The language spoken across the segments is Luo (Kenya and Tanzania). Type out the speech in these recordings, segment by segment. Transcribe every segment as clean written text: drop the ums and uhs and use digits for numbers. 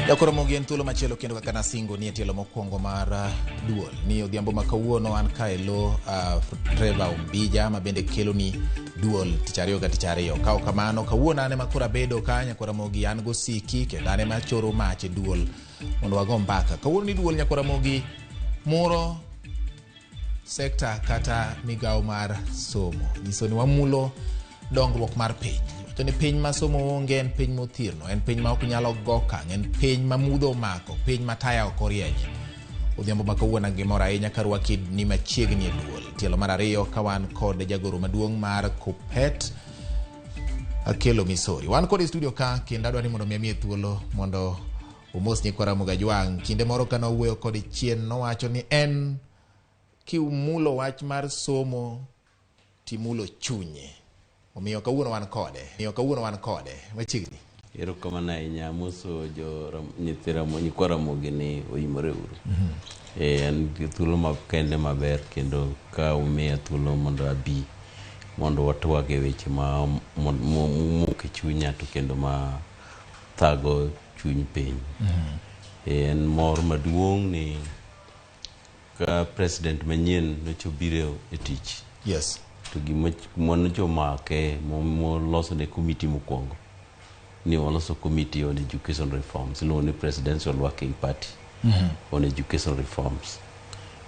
Jakoro mogi en thuolo machielo kendo kaka nasingo ni e tielo mokwongo mar duol ni odhiambo ma kawuono an ka e lo Trevor Ombija ma bende kelo ni duol tich ariyo ka tich ariyo. Ka ok kamano kawuono an ema koro abedo ka nyakwara mogi an gosiki kendo an ema choro mach e duol mondo wago mbaka. Kawuono ni duol nyakwara mogi muro sekta kata migawo mar somo nyiso ni wamulo dongruok mar piny. Wacho ni piny ma somo onge en piny mothirno, en piny ma ok nyalo go okang', en piny ma mudho omako, piny ma taya ok orienye. Odhiambo ma kawuono gimoro ahinya ka rwaki ni machiegni e duol. Tielo mar ariyo ka wan kod jagoro maduong' mar Kuppet Akelo Misori. Wan kod e studio ka kendo adwa ni mondo mi amiye thuolo mondo omos nyikwa Ramogi Ajwang'. Kinde moro ka nowuoyo kode chien nowacho ni en kimulo wach mar somo timulo chunye. Omiyo kawuono wan kode. Omiyo kawuono wan kode machiegni. Erokamano ahinya amoso jo nyithi Ramo, nyikwa Ramogi ni oimore uru. En gi thuolo makende maber kendo ka umiya thuolo mondo abi mondo watwag e weche ma momoko e chunya to kendo ma thago chuny piny. En mor maduong' ni ka president manyien nyocha obiro e tich to gima nyocha omake moloso ne committee mokwongo ni waloso committee on education reforms iluongo ni Presidential Working Party on Education Reforms.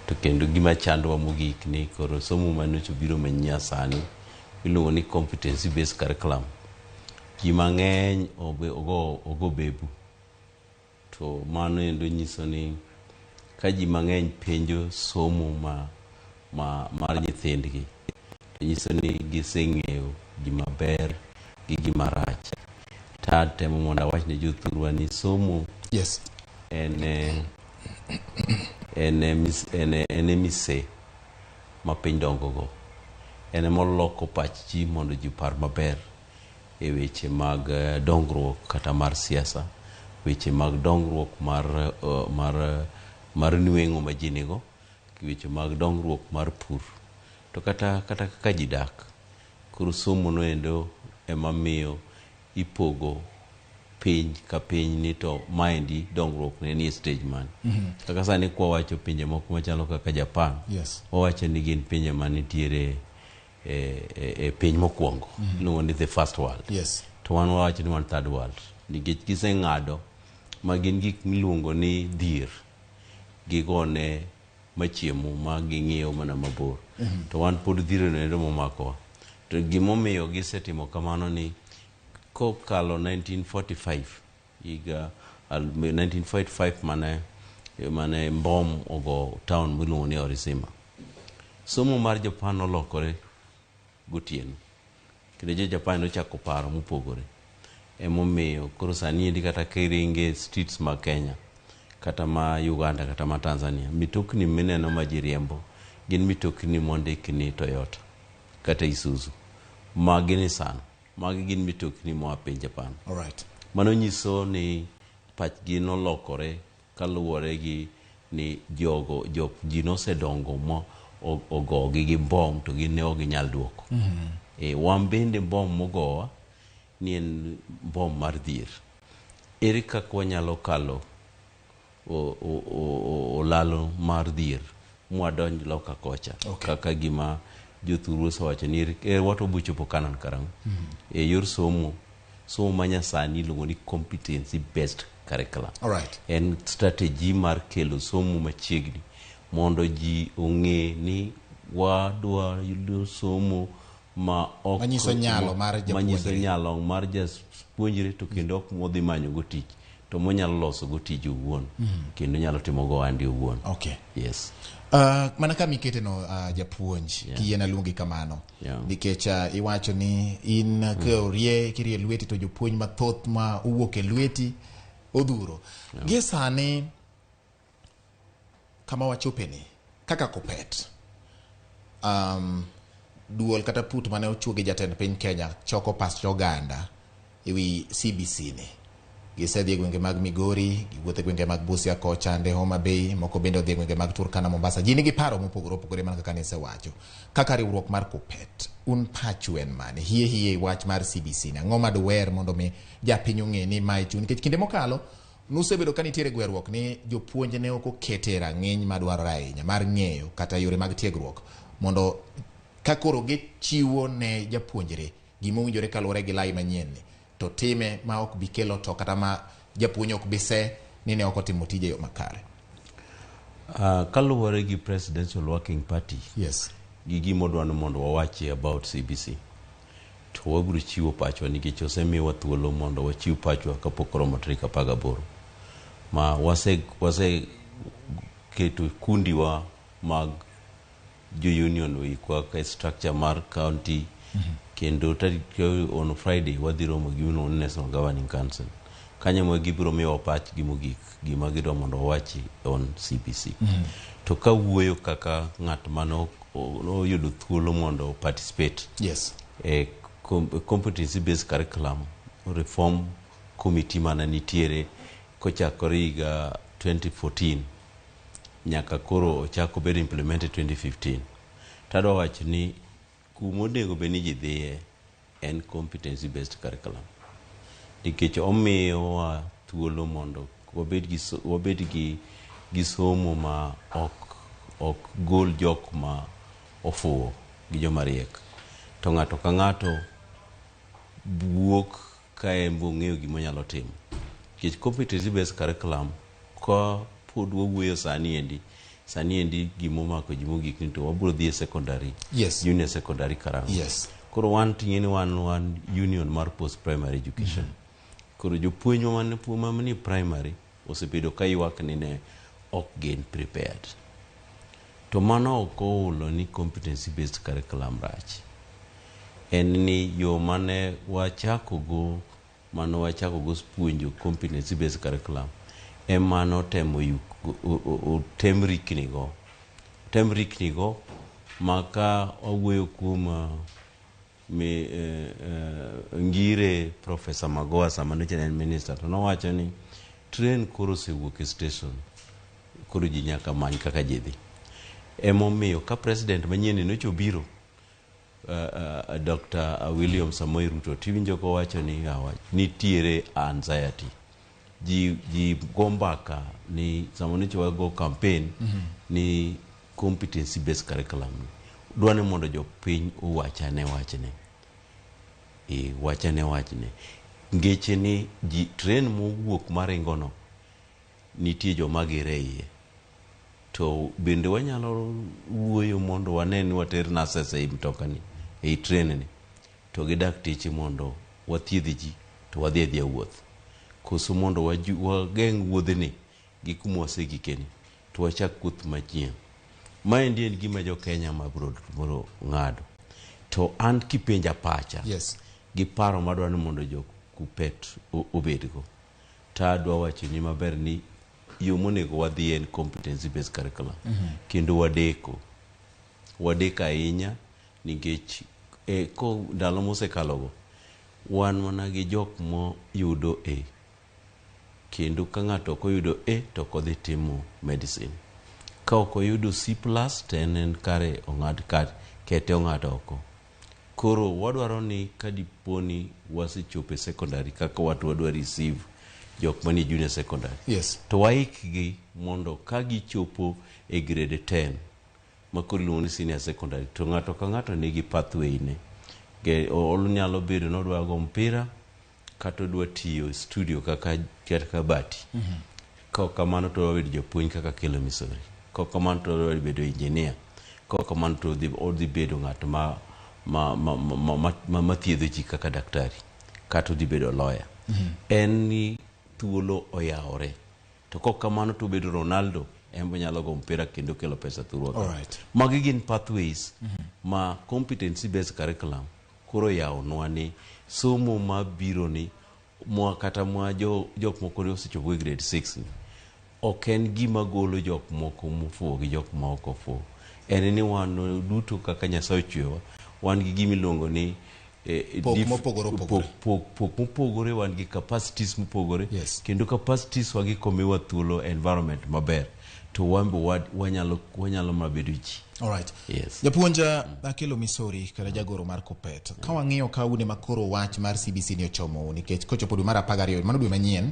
To kendo gima chandowa mogik ni koro somo manyocha obiro manyasani iluongo ni competency based curriculum, ji mang'eny ogo bebu. To mano endo nyiso ni ka ji mang'eny penjo somo ma mar nyithindgi to nyiso ni giseng'eyo gima ber gi gima rach. To atemo mondo awach ne jothurwa ni somo en e mise ma piny dongo go. En emoloko pach ji mondo ji opar maber e weche mag dongruok kata mar siasa, weche mag dongruok mar nweng'o ma ji nigo, weche mag dongruok mar pur, to kata kaka ji dak. Koro somo no endo ema miyo ipogo piny ka piny ni to maendi dongruok ne nie stage mane. Kaka sani kwawacho pinje moko machalo kaka Japan, wawacho ni gin pinje manitiere e piny mokwongo, iluongo ni the first world. To wan wawacho ni wan third world nikech giseng'ado ma gin gik miluongo ni dhier gigone machiemo ma ging'iyo mana mabor. To wan pod dhier no endo momakowa. To gimomiyo gisetimo kamano ni kokalo 1945 higa 1945 mane mbom ogo town miluongo ni Hiroshima, somo mar Japan nolokore gotieno kendo jo Japan nochako paro mopogore. Emomiyo koro sani endi kata kiringe streets mag Kenya kata ma Uganda kata ma Tanzania, mitokni mineno ma ji riembo gin mitokni mondik ni Toyota kata Isuzu, magi Nissan, magi gin mitokni moa piny Japan. Mano nyiso ni pachgi nolokore kaluwore gi ni jogo jok ji nosedongo ma ogogi gi mbom to gin ne ok ginyal duoko. Wan bende mbom mogowa ni en mbom mar dhier. Ere kaka wanyalo kalo olalo mar dhier mwadonj loka kocha? Kaka gima jothuru osewacho ni wato bochopo Canaan karang'o? E yor somo, somo manyasani iluongo ni competency based curriculum. En strategy mar kelo somo machiegni mondo ji ong'e ni wadwa yudo somo ma ok manyiso nyalo mar manyiso japuonjre. Nyalo mar japuonjre to kendo ok modhi manyo go tich to monyalo loso go tij owuon kendo nyalo timo go ohande owuon. Yes. Mana kama ikete no japuonj kiyie aluongi kamano nikech iwacho ni in korie kirie lweti to jopuonj mathoth ma owuok e lweti odhuro. Gie sani kama wachopeni kaka Kuppet, duol kata put mane ochuogi jatend piny Kenya choko pach oganda ewi CBC ni. Gisedhi e gwenge mag Migori, giwuotho e gwenge mag Busia kocha ande Homa Bay, moko bende odhi e gwenge mag Turkana, Mombasa. Ji nigi paro mopogore opogore mana kaka nisewacho. Kaka riwruok mar Kuppet, un pachu en mane? Hie hie wach mar CBC ni. Ang'o ma duwer mondo mi japiny ong'e ni mae chuny? Nikech kinde mokalo Nusebedo ka nitiere gweruok ni jopuonj ne ok okete e rang'iny madwarore ahinya mar ng'eyo kata yore mag tiegruok mondo ka koro gichiwo ne japuonjre gima owinjore kaluwore gi lai manyien ni to time ma ok bi kelo to kata ma japuonj ok bi se ni ne ok otimo tije e yo makare. Kaluwore gi Presidential Working Party Yes. gi gima odwa ni mondo wawachi about CBC to wabiro chiwo pachwa nikech osemiwa thuolo mondo wachiw pachwa kapok oromo tarik 18 ma wase keto kundiwa mag jo union oikwa ka structure mar county kendo tarik on Friday wadhi romo gi miluongo ni National Governing Council kanyo ma gibiro miyowa pachgi mogik gima gidwa mondo wawachi on CBC. To kawuoyo kaka ng'at mane oyudo thuolo mondo participate Yes. e competency based curriculum reform committee mane nitiere kochakore higa 2014 nyaka koro ochako bedo implemented 2015 tadwa wacho ni kumonego bed ni ji dhiye en competency based curriculum nikech omiyowa thuolo mondo wabed gi, wabed gi somo ma ok gol jok ma ofuwo gi joma riek to ng'ato ka ng'ato wuok ka en be ong'eyo gima onyalo timo nikech competency based curriculum ka pod wawuoyo sani endi gimomako ji mogik ni to wabiro dhi e secondary Yes. junior secondary karang'o. Yes. Koro wan ting'e ni wan union mar post primary education. Koro jopuonj mane primary osebedo ka ywak ni ne ok gin prepared to mano ok oulo ni competency based curriculum rach en ni yo mane wachakogo puonjo competency based curriculum ema notemo otem rikni go ma ka wawuoyo kuom ngire Professor Magoha sama nyocha ne en minister to nowacho ni train koro osewuok e station koro ji nyaka many kaka ji dhi emomiyo ka president manyien nyocha obiro Dr. William Samoei Ruto tiwinjo kowacho ni yawa nitiere anxiety ji go mbaka ni sama nyocha wago campaign ni competency based curriculum ni dwa ni mondo jopiny owachane wachne e wachane wachne ngeche ni ji train mowuok maringo no nitie joma gire iye to bende wanyalo wuoyo mondo wane ni water nurses ei mtokani ei train ni to gi dakteche mondo wathiedh ji to wadhi adhiya wuoth koso mondo wageng' wuodhni gi kuma wasegikeni to wachak wuoth manyien maendi en gima jo Kenya ma biro ng'ado to an kipenja pacha Yes. gi paro madwa ni mondo jo Kuppet obedgo to adwa wachoni maber ni yo monego wadhi en competency based curriculum kendo wadeko ahinya nikech ko ndalo mosekalogo wan mana gi jok moyudo A kendo ka ng'ato ok oyudo A to ok odhi timo medicine ka ok oyudo C plus to en kare ong'ad kete ong'ad oko koro wadwaro ni ka dipo ni wasechopo e secondary kaka wat wadwa receive jok manie junior secondary Yes. to waikgi mondo ka gichopo e grade 10 ma koro iluongo ni senior secondary to ng'ato ka ng'ato nigi pathway ne onyalo bedo ni odwa go mpira kata odwa tiyo e studio kaka Bati ka ok kamano to odwa bedo japuonj kaka Kelo Misori ka ok kamano to odwa bedo engineer ka ok kamano to odhi bedo ng'at ma thiedho ji kaka daktari kata odhi bedo lawyer en ni thuolo oyawore to kok kamano to obedo Ronaldo en be onyalo go mpira kendo kelo pesa thurwa ka. Alright. Magi gin pathways ma competency based curriculum koro yawonwa ni somo mabiro ni mwa kata mwa jo jok moko ne osechopo e grade 6 ni ok en gima golo jok moko mofuwo gi jok ma ok ofuwo en ni wan duto kaka Nyasaye ochwewa wan gi gima iluongo ni Pok mopogore opogore. Pok mopogore wan gi capacities mopogore Yes. kendo capacities wagi komiwa thuolo environment maber to wan be wanyalo mana bedo ji. Alright. Yes. Japuonj Akelo Misori kata jagoro mar Kuppet. Ka wang'iyo ka une makoro wach mar CBC ni ochomou nikech kochopo dwe mar 12 mano dwe manyien.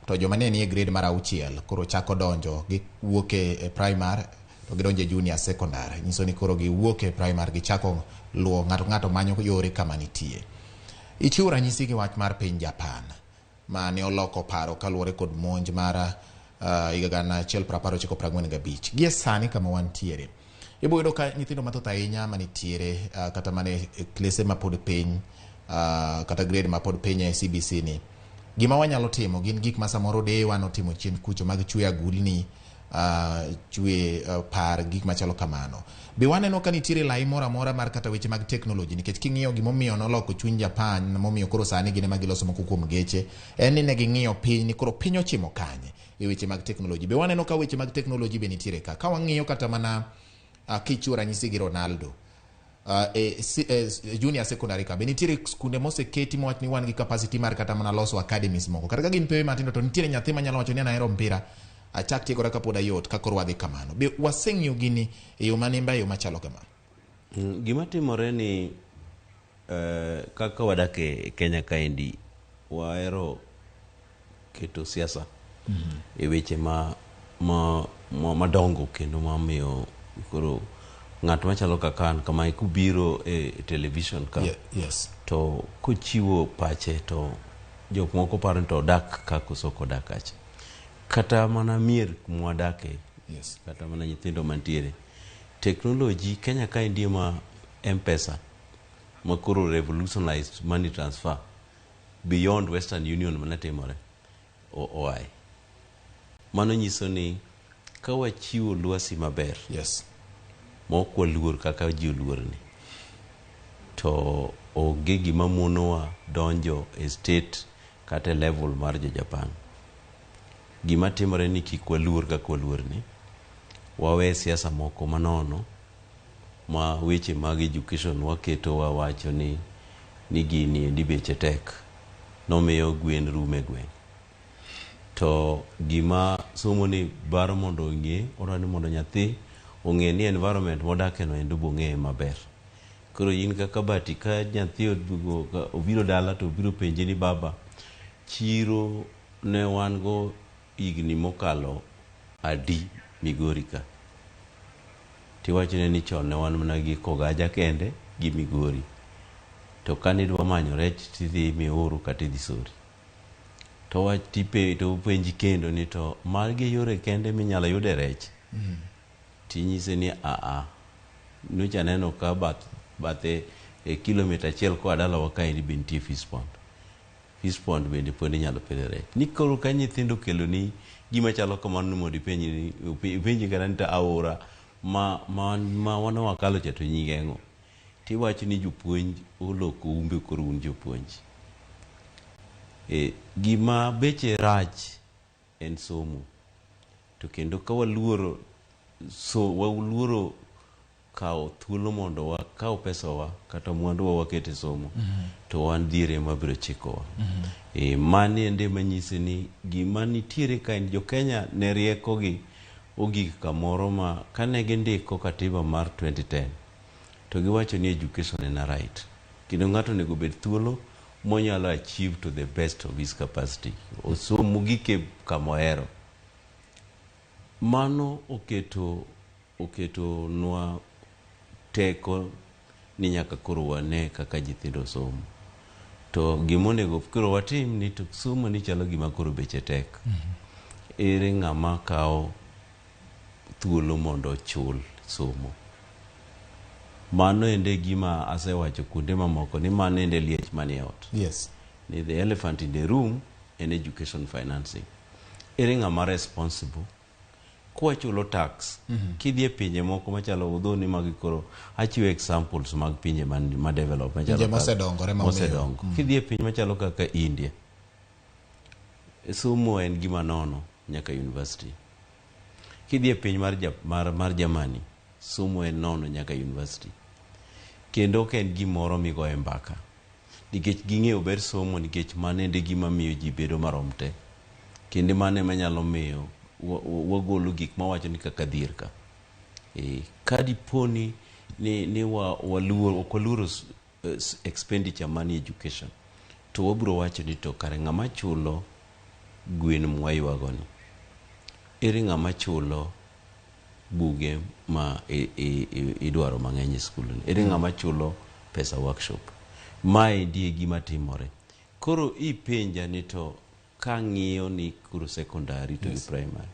To joma ne nie grade mar auchiel koro chako donjo, giwuok e primary to gidonjo e junior secondary. Nyiso ni koro giwuok e primary gichako luwo ng'ato ng'ato manyo yore kama nitie. Ichiwo ranyisi gi wach mar piny Japan ma ne oloko paro kaluwore kod monj mar higa 1945. Gie sani kama wantiere, ibo yudo ka nyithindo mathoth ahinya manitiere kata mane e klese mapod piny kata grade mapod piny e CBC ni gima wanyalo timo gin gik ma samoro deyewa notimo chien kucho mag chwe agulni, chwe par, gik machalo kamano. Be waneno ka nitiere lai moro amora mar kata weche mag teknoloji? Nikech king'iyo gimomiyo noloko chuny Japan, momiyo koro sani gin ema giloso moko kuom geche, en ni ne ging'iyo piny ni koro piny ochimo kanye e weche mag teknoloji. Be waneno ka weche mag teknoloji be nitiere ka? Ka wang'iyo kata mana kichiwo ranyisi gi Ronaldo, e junior secondary ka be nitiere skunde moseketi mowach ni wan gi capacity mar kata mana loso academies moko, kata ka gin pewe matindo, to nitiere nyathi manyalo wacho ni an ahero mpira, achak tiegora kapod ayot. Ka koro wadhi kamano, be waseng'iyo gini e yo manimba, e yo machalo kama? Gima timore ni kaka wadak e Kenya kaendi, wahero keto siasa e weche ma madongo kendo mamiyo koro ng'at machalo kaka an kamae kubiro e television ka to kochiwo pache to jok moko paro ni to odak ka koso ok odak kacha. Kata mana mier mwadake, kata mana nyithindo mantiere teknoloji Kenya kaendi ma M-Pesa ma koro revolutionized money transfer beyond Western Union mane timore oae. Mano nyiso ni ka wachiwo lwasi maber ma ok waluor kaka ji oluor ni, to onge gima monowa donjo e state kata e level mar jo Japan. Gima timore ni kik waluor kaka waluor ni, wawe siasa moko manono ma weche mag education waketo wawacho ni gini endi beche tek nomiyo gwen rume gweng'. To gima somo ni dwaro mondo ong'e, odwaro ni mondo nyathi ong'e ni environment modake no endo bong'eye maber. Koro in kaka Bati, ka nyathi obiro dala to obiro penji ni baba, chiro ne wan go higni mokalo adi Migori ka? Tiwachone ni chon ne wan mana gi Kogaja kende gi Migori. To kanidwa manyo rech tidhi Miuru kata idhi Sori. To wach to openji kendo ni to magi yore kende minyalo yude rech? Tinyise ni aa, nyocha aneno ka bathe e kilomita achiel koa dalawa kaendi be nitie fish pond. Fish pond bende pod inyalo pidhe rech. Ni koro ka nyithindo okeloni gima chalo kamano ni mondo ipenji ni ipenji kata ni to aora ma wan wakalo cha to nyinge ang'o? Tiwacho ni jopuonj oloko umbe, koro un jopuonj. Gima beche rach en somo. To kendo ka waluoro so waluoro kawo thuolo mondo wakaw pesawa kata mwanduwa waket e somo, to wan dhier ema biro chikowa. Mani ende manyisi ni gima nitiere ka en jo Kenya ne riekogi ogik kamoro ma kane gindiko katiba mar 2010 to giwacho ni education en a right kendo ng'ato onego bed thuolo monyalo achieve to the best of his capacity, osom mogik e kama ohero. Mano oketo nwa teko ni nyaka koro wane kaka nyithindo somo. To gimonego koro watim ni to somo ni chalo gima koro beche tek. Ere ng'ama kawo thuolo mondo ochul somo? Mano ende gima asewacho kuonde mamoko ni mano ende liech manie ot. Ni the elephant in the room en education financing. Ere ng'ama responsible? Kwachulo tax, kidhi e pinje moko machalo udho ni magi, koro achiwo examples mag pinje man, ma develop machalo Pinje mosedongore ma omewo. Mosedongo. Kidhi e piny machalo kaka India, somo en gima nono nyaka university. Kidhi e piny mar Germany, somo en nono nyaka university. Kendo ok en gimoro migoye mbaka. Nikech ging'eyo ber somo, nikech mano ende gima miyo ji bedo marom te. Kendo mano ema nyalo miyo wagolo gik mawacho ni kaka dhier ka. Ka dipo ni waluoro, ok waluoro expenditure money education, to wabiro wacho ni to kare ng'ama chulo gwen mwaywagoni? Ere ng'ama chulo buge ma idwaro mang'eny e skul ni? Ere ng'ama chulo pesa workshop? Maendi e gima timore. Koro ipenja ni to kang'iyo ni koro secondary to gi primary,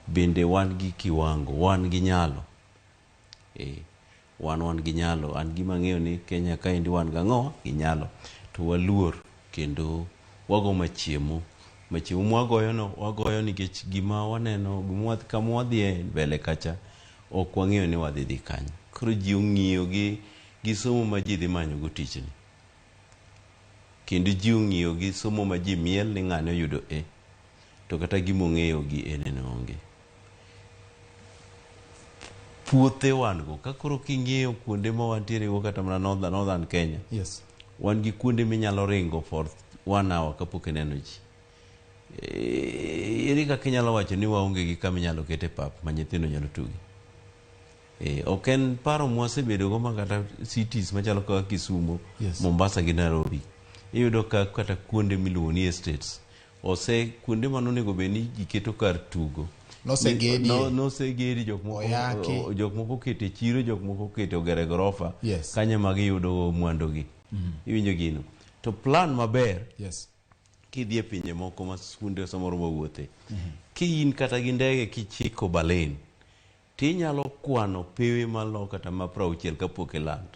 bende wan gi kiwango, wan gi nyalo. Wan gi nyalo. An gima ang'eyo ni Kenya kaendi wan gang'o gi nyalo. To waluor kendo wago machiemo. Machiemo mwagoyo no, wagoyo nikech gima waneno, kama wadhiye mbele kacha, ok wang'eyo ni wadhi dhi kanye. Koro ji ong'iyo gi somo ma ji dhi manyo go tich ni. Kendo ji ong'iyo gi somo ma ji miel ni ng'ane oyudo A. To kata gima ong'eyo gi A nene onge. Puothe wan go. Ka koro king'iyo kuonde ma wantiere go kata mana Northern Kenya. Yes. Wan gi kuonde minyalo ringo for 1 hour kapok ineno ji. Ere kaka inyalo wacho ni waonge gi kama inyalo kete pap ma nyithindo nyalo tuge? Ok en paro mwasebedo go ma kata cities machalo kaka Kisumu, Yes. Mombasa gi Nairobi. Iyudo ka kata kuonde miluongo ni estates, ose kuonde mane onego bed ni ji keto kar tugo. Nosegedi. Nosegedi, Oyaki. jok moko okete e chiro, jok moko okete ogere gorofa. Yes. Kanyo ema giyudo mwandugi. Iwinjo gino. To plan maber, Yes. kidhi e pinje moko ma skunde samoro mawuothe, ki in kata gi ndege kichiko Berlin, tinyalo kwano pewe malo kata ma 60 kapok iland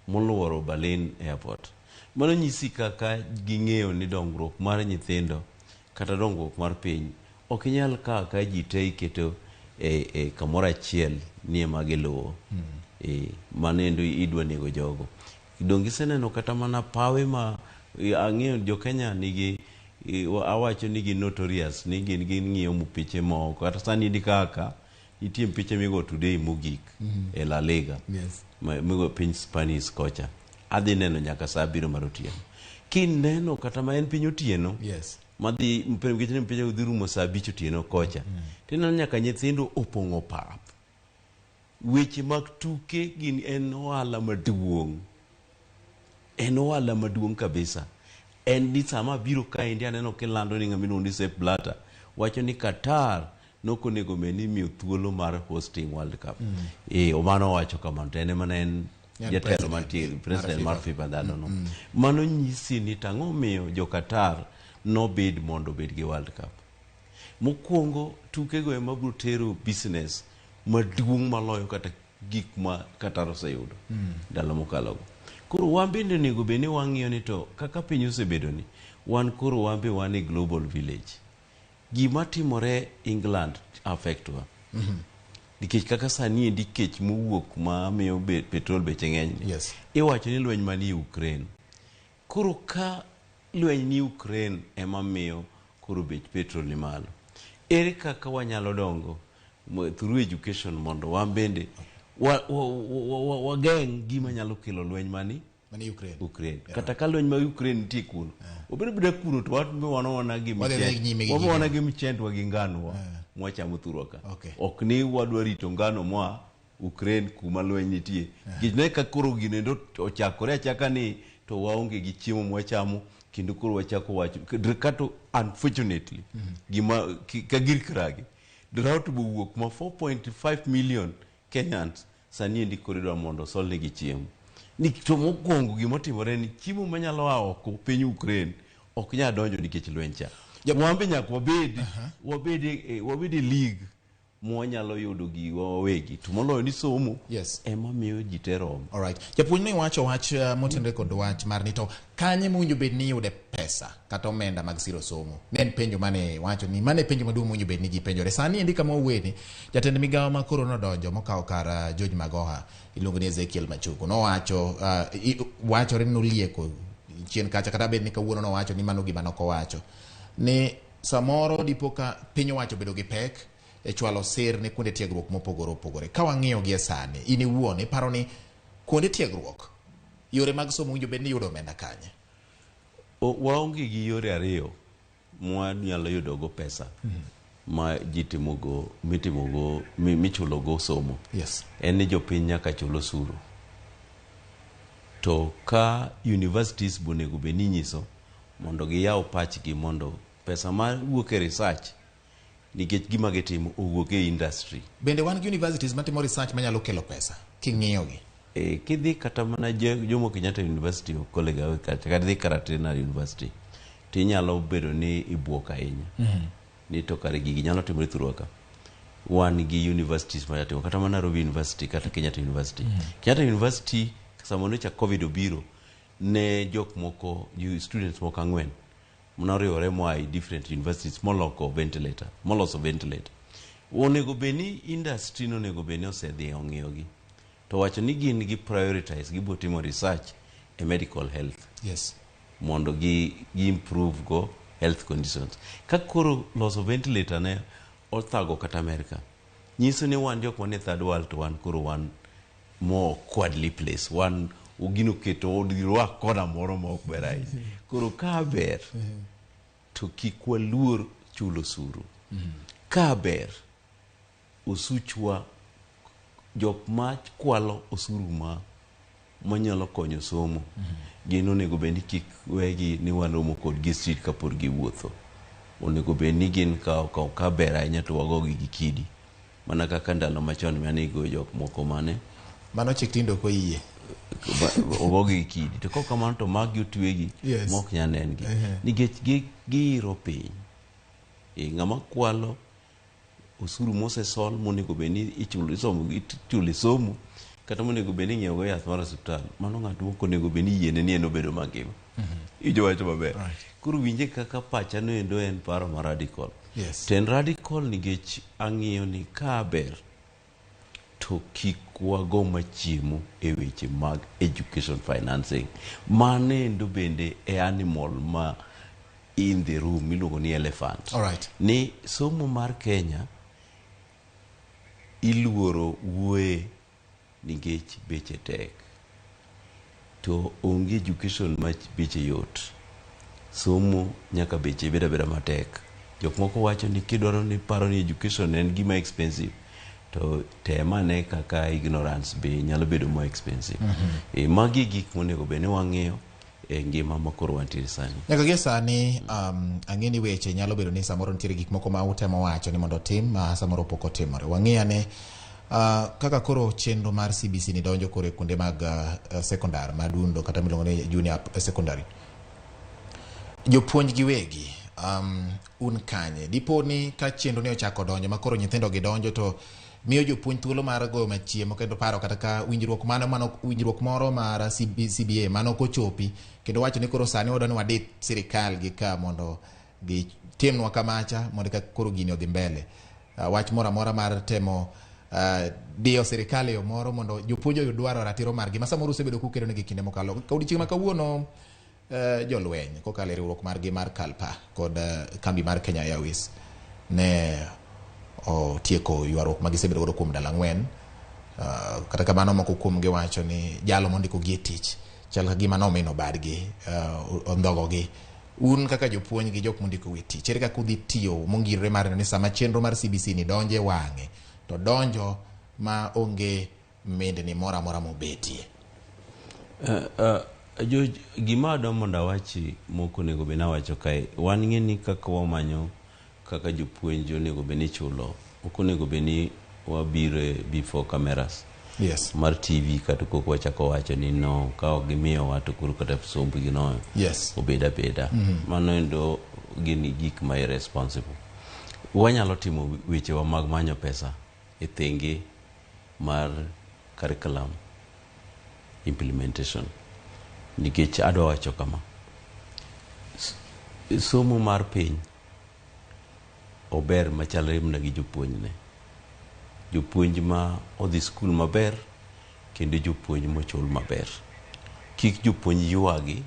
moluoro Berlin Airport. Mano nyisi kaka ging'eyo ni dongruok mar nyithindo kata dongruok mar piny ok inyal kawo ka ji te iketo e kamoro achiel ni ema giluwo. Mano endo idwa nego jogo. Donge iseneno kata mana pawe ma ang'eyo jo Kenya nigi awacho ni gin notorious ni gin ging'iyo mpiche moko kata sani di kaka nitie mpiche migo today mogik e La Liga. Yes. Migo piny Spanish kocha. Adhi neno nyaka saa 7 mar otieno. Kineno kata ma en piny otieno. Yes. Madhi nikech ni mpiche dhi rumo saa 5 otieno kocha. Tineno nyaka nyithindo opong'o pap. Weche mag tuke gin en ohala maduong'. En ohala maduong' kabisa. En ni sama abiro kaendi aneno kilando ni ng'ama iluongo ni Sepp Blatter wacho ni Qatar nok onego bed ni imiyo thuolo mar hosting World Cup. Mano owacho kamano to en ema ne en jatelo mantie president mar FIFA ndalono. Mano nyisi ni tang'o miyo jo Qatar nobid mondo obed gi World Cup. Mokwongo tukego ema biro tero business maduong' maloyo kata gik ma Qatar oseyudo ndalo mokalogo. Koro wan bende onego bed ni wang'iyo ni to kaka piny osebedo ni wan koro wan be wan e global village. Gima timore England affect wa. Nikech kaka sani endi kech mowuok ma miyo petrol beche ng'eny ni. Yes. Iwacho ni lweny manie Ukraine. Koro ka lweny ni Ukraine ema miyo koro bech petrol ni malo. Ere kaka wanyalo dongo through education mondo wan bende wageng' gima nyalo kelo lweny mani Mani Ukraine. Ukraine. Kata ka lweny mag Ukraine nitie kuno. Obedo beda kuno to wan be wan gi Wadhi mchend. nyime gi Wan gige. wana gi mchendwa gi ngano mwachamo thurwa ka. Okay. Ok ni wadwa rito ngano moa Ukraine kuma lweny nitie. Nikech ne ka koro gino endo ochakore achaka ni to waonge gi chiemo mwachamo kendo koro wachako wacho kato unfortunately gima ka gir kragi drought bowuok ma 4.5 million Kenyans sani endi koro idwa mondo osolnegi chiemo. Ni to mokwongo gimotimore ni chiemo manyalo a oko piny Ukraine ok nyal donjo nikech lweny cha. Wan be nyaka wabed e league mwanyalo yudo giwa wawegi to moloyo ni somo Yes. ema miyo ji te romo. Alright. Japuonj ne wacho wach motenore kod wach mar ni to kanye mowinjo bed ni iyude pesa kata omenda mag siro somo. Ne en penjo mane wacho ni mane penjo maduong' mowinjo bed ni ji penjore. Sani endi kama wawuoyeni, jatend migawo ma koro nodonjo mokawo kar George Magoha iluongo ni Ezekiel Machogu. Nowacho wachore ni nolieko chien kacha kata bed ni kawuono nowacho ni mano gima nokowacho. Ni samoro dipo ka piny owacho bedo gi pek e chwalo sir ne kuonde tiegruok mopogore opogore. Ka wang'iyo gi e sani, in iwuon iparo ni kuonde tiegruok, yore mag somo winjo bed ni yudo omenda kanye? Waonge gi yore ariyo mwanyalo yudogo pesa ma ji timogo, mitimogo, michulogo somo. Yes. En ni jopiny nyaka chul osuru. To ka universities bonego bed ni inyiso mondo giyaw pachgi mondo Pesa ma wuok e research nikech gima gitimo owuok e industry. Bende wan gi universities matimo research manyalo kelo pesa king'iyogi? Kidhi kata mana Jomo Kenyatta University of College Agriculture, kata idhi Karatina University, tinyalo bedo ni ibuok ahinya. Ni to kare gigi nyalo timore thurwa ka. Wan gi universities matimo kata mana Nairobi University kata Kenyatta University. Kenyatta University sama nyocha COVID obiro, ne jok moko, students moko 4 manoriwore moa e different universities moloko ventilator, moloso ventilator. Onego bed ni industry no onego bed ni osedhi ong'iyogi. To wacho ni gin gi prioritize, gibo timo research e medical health. Mondo gi improve go health conditions. Ka koro loso ventilator ne othago kata America, nyiso ni wan jok manie third world to wan koro wan more awkwardly place. Wan gino keto girwak kona moro ma ok ber ahinya. Koro ka ber, to kik waluor chulo osuru. Ka ber, osuchwa jok ma kwalo osuru ma manyalo konyo somo gin onego bed ni kik wegi ni waromo kodgi street kapod giwuotho. Onego bed ni gin ka ber ahinya to wagogi gi kidi. Mana kaka ndalo machon mane igoyo jok moko mane Mano chik tinde ok oyie. Ogogi gi kidi. To kok kamano to magi otwegi mok nyal nen-gi. Nikech giiro piny. Ng'ama kwalo osuru mosesol monego bed ni ichulo isomo ichulo e somo kata monego bed ni ing'iewo go yath mar osiptal, mano ng'at mok onego bed ni yiene ni en obedo mangima. Iwinjo wacho maber. Koro winje kaka pacha noendo en paro ma radical. To en radical nikech ang'iyo ni ka ber to kik wago machiemo e weche mag education financing. Mano endo bende e animal ma in the room miluongo ni elephant. Ni somo mar Kenya iluoro wuoye nikech beche tek. To onge education ma beche yot. Somo nyaka beche bed abeda matek. Jok moko wacho ni kidwaro ni paro ni education en gima expensive, to tem ane kaka ignorance be nyalo bedo more expensive. Magi gik monego bed ni wang'iyo e ngima ma koro wantiere sani. Nyaka gie sani, ang'e ni weche nyalo bedo ni samoro nitiere gik moko ma utemo wacho ni mondo otim ma samoro pok otimore. Wang'i ane kaka koro chenro mar CBC ni donjo koro e kuonde mag sekondar madundo kata miluongo ni junior secondary. Jopuonj giwegi, un kanye? Dipo ni ka chenro ni ochako donjo ma koro nyithindo gi donjo to miyo jopuonj thuolo mar goyo machiemo kendo paro kata ka winjruok mano winjruok moro mar CBA mano ok ochopi kendo wacho ni koro sani wadwa ni wadit sirikal gi ka mondo gitimnwa kamacha mondo ka koro gini odhi mbele. Wach moro amora mar temo diyo sirikal e yo moro mondo jopuonj oyud dwaro ratiro margi ma samoro usebedo kukedo negi kinde mokalo. Ka odiochieng' ma kawuono, jolweny kokalo e riwruok margi mar Kalpa kod kambi mar Kenya Airways ne otieko ywaruok ma gisebedo godo kuom ndalo 4. Kata kamano moko kuomgi wacho ni jalo mondikogi e tich chal ka gima nomino badgi, ondhogogi. Un kaka jopuonj gi jok mondikou e tich, ere kaka udhi tiyo mongirore mar neno ni sama chenro mar CBC ni donjo e wang'e to donjo ma onge mindni moro amora mobetie? Gima adwa mondo awachi mok onego bed ni awacho kae, wan ng'e ni kaka wamanyo kaka jopuonj onego bed ni ichulo, ok onego bed ni wabiro before cameras mar TV kata kok wachako wacho ni no ka ok gimiyowa to koro kata sombgi no obed abeda. Mano endo gin gik ma irresponsible. Wanyalo timo wechewa mag manyo pesa e thenge mar curriculum implementation. Nikech adwa wacho kama, somo mar piny ober machalre mana gi jopuonjne. Jopuonj ma odhi skul maber kendo jopuonj mochul maber. Kik jopuonj ywagi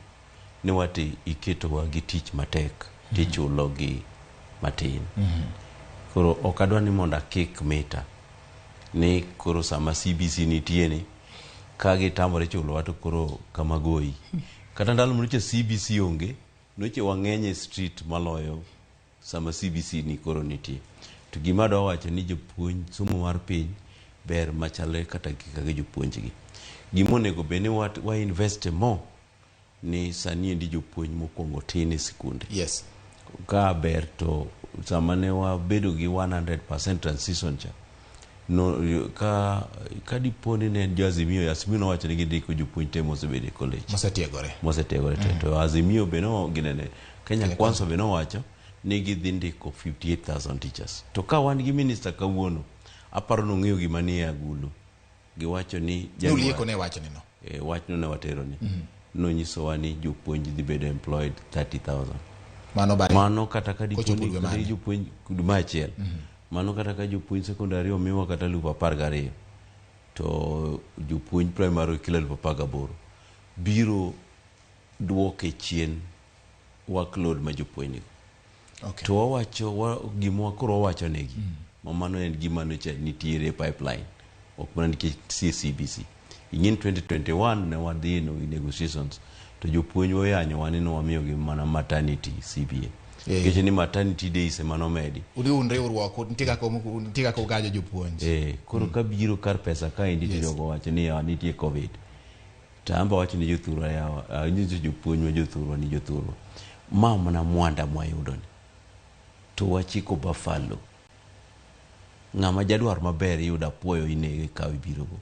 ni wati iketowa gi tich matek tichulo gi matin. Koro ok adwa ni mondo akik mita ni koro sama CBC nitie ni ka gitamore chulowa to koro kama goyi. Kata ndalo manoche CBC onge, noche wang'eny e street maloyo sama CBC ni koro nitie. To gima adwa wacho ni jopuonj somo mar piny ber machalre kata kaka jopuonjgi. Gima onego bed ni wa invest more ni sani endi jopuonj mokwongo tin e sikunde. Ka ber to sama ne wabedo gi 100% transition cha no, ka dipo ni ne en jo Azimio, Azimio nowacho ni gindiko jopuonj te mosebedo e college Mosetiegore. Mosetiegore te. To Azimio be no ginene Kenya Kwanza be nowacho ni gidhi ndiko 58,000 teachers. To ka wan gi minister kawuono, aparo nong'eyo gima nie agulu. Giwacho ni Nulieko ne wachni no. E, wachno ne watero ni nonyisowa ni jopuonj dhi bedo employed 30,000. Mano bang'e. Mano kata ka dipo Kochopo ni dwe kata mane? jopuonj dwe mar achiel. Mano kata ka jopuonj secondary omiwa kata 12,000 to jopuonj primary kila 18,000 biro duoke chien workload ma jopuonj nigo. Okay. To wawacho gima koro wawacho negi ma mano en gima nyocha nitiere e pipeline, ok mana nikech CBC. Ing'e ni 2021 ne wadhi no negotiations to jopuonj oyanyowa ni ne wamiyogi mana maternity CBA. Nikech ni maternity days ema nomedi. Udhi un riwruok, nitie kaka ugajo jopuonj. Koro kabiro kar pesa kaendi to jogo wacho ni yawa nitie COVID. To an be awacho ni jothurwa yawa, anyiso jopuonj ma jothurwa ni jothurwa. Ma mana mwanda mwayudo ni. To wachiko buffalo. Ng'ama jadwar maber iyudo apuoyo inego ikawo ibirogo.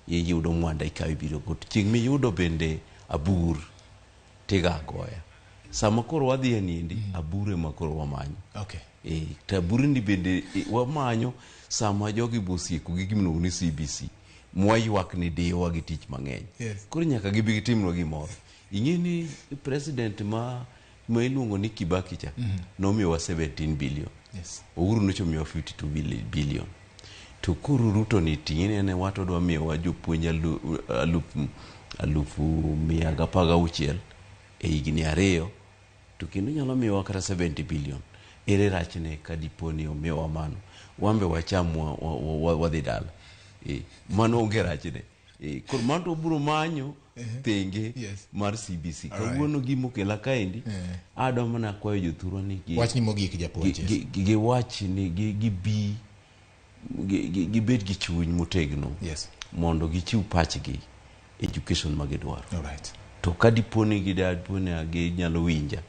Iyudo mwanda ikawo ibirogo. To chieng' miyudo bende abur tiga agoya. Sama koro wadhi e niendi, abur ema koro wamanyo. To aburni bende wamanyo sama jogi bosieko gi gimiluongo ni CBC mwaywak ni diyowa gi tich mang'eny. Koro nyaka gibi gitimnwa gimoro. Ing'e ni president ma iluongo ni Kibaki cha nomiyowa 17 billion. Uhuru nocho miyowa 52 billion. To koro Ruto ni ting'e ni wato odwa miyowa jopuonj 116,000 e higni 2 to kendo nyalo miyowa kata 70 billion. Ere rachne ka dipo ni omiyowa mano? Wan be wacham wadhi dala. Mano onge rachne. Koro mano to wabiro manyo thenge mar CBC. Kawuono gimokela kaendi, adwa mana kwayo jothurwa ni Wachni mogik japuonj. Giwach ni gibi gibed gi chuny motegno mondo gichiw pachgi education ma gidwaro. To ka dipo ni ginyalo winja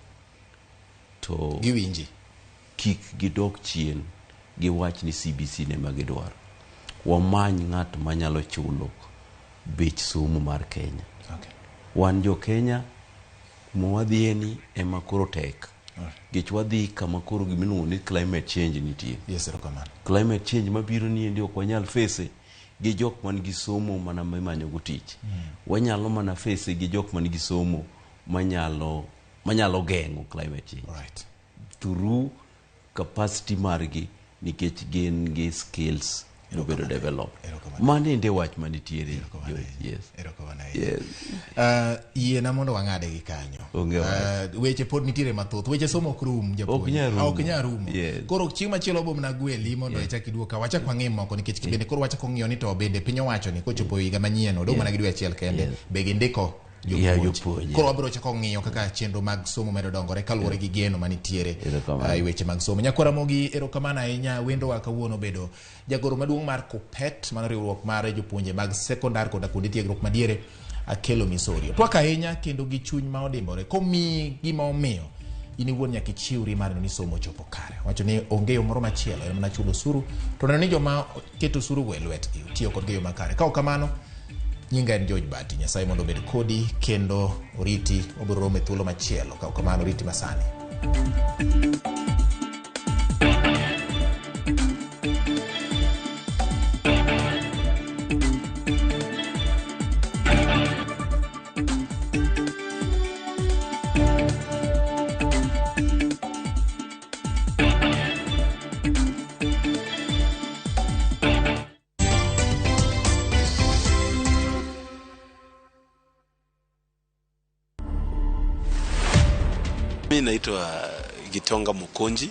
to Giwinji. Kik gidok chien giwach ni CBC ne ma gidwaro. Wamany ng'at manyalo chulo bech somo mar Kenya. Wan jo Kenya kuma wadhiye ni ema koro tek. Nikech wadhi kama koro gimiluongo ni climate change nitie. Yes, erokamano. Climate change mabiro ni endi ok wanyal face gi jok man gi somo mana mimanyo go tich. Wanyalo mana face gi jok man gi somo manyalo geng'o climate change. Through capacity margi nikech gin gi skills mobedo developed. Mano ende wach manitiere. Yes. Erokamano ahinya. Yiena mondo wang'ade gi kanyo. Onge wach. Weche pod nitiere mathoth. Weche somo ok rum, japuonj. Ok nyal rumo. Ok nyal rumo. Koro chieng' machielo wabiro mana gweli mondo ichak iduog ka wachak wang'i moko nikech bende koro wachako ng'iyo ni to bende piny owacho ni kochopo higa manyien odong' mana gi dwe achiel kende. Be gindiko Yeah, jopuonj. jopuonj, Koro wabiro chako ng'iyo kaka chenro mag somo medo dongore kaluwore gi geno manitiere, Erokamano. e weche mag somo. Nyakwara Ramogi, erokamano ahinya. Wendo wa kawuono obedo jagoro maduong' mar KUPPET, mano riwruok mar jopuonje mag sekondar koda kuonde tiegruok madiere, Akelo Misorio. Twak ahinya kendo gi chuny ma odimbore komiyi gima omiyo in iwuon nyaka ichiwri mar neno ni somo ochopo kare. Wacho ni onge yo moro machielo en mana chulo osuru, to neno ni joma keto osuru go e lwetgi otiyo kodgi e yo makare. Ka ok kamano, nyinga en George Bati. Nyasaye mondo obed kodi kendo oriti. Wabiro romo e thuolo machielo. Ka ok kamano, oriti masani. Mi naitwa Gitonga Mukunji.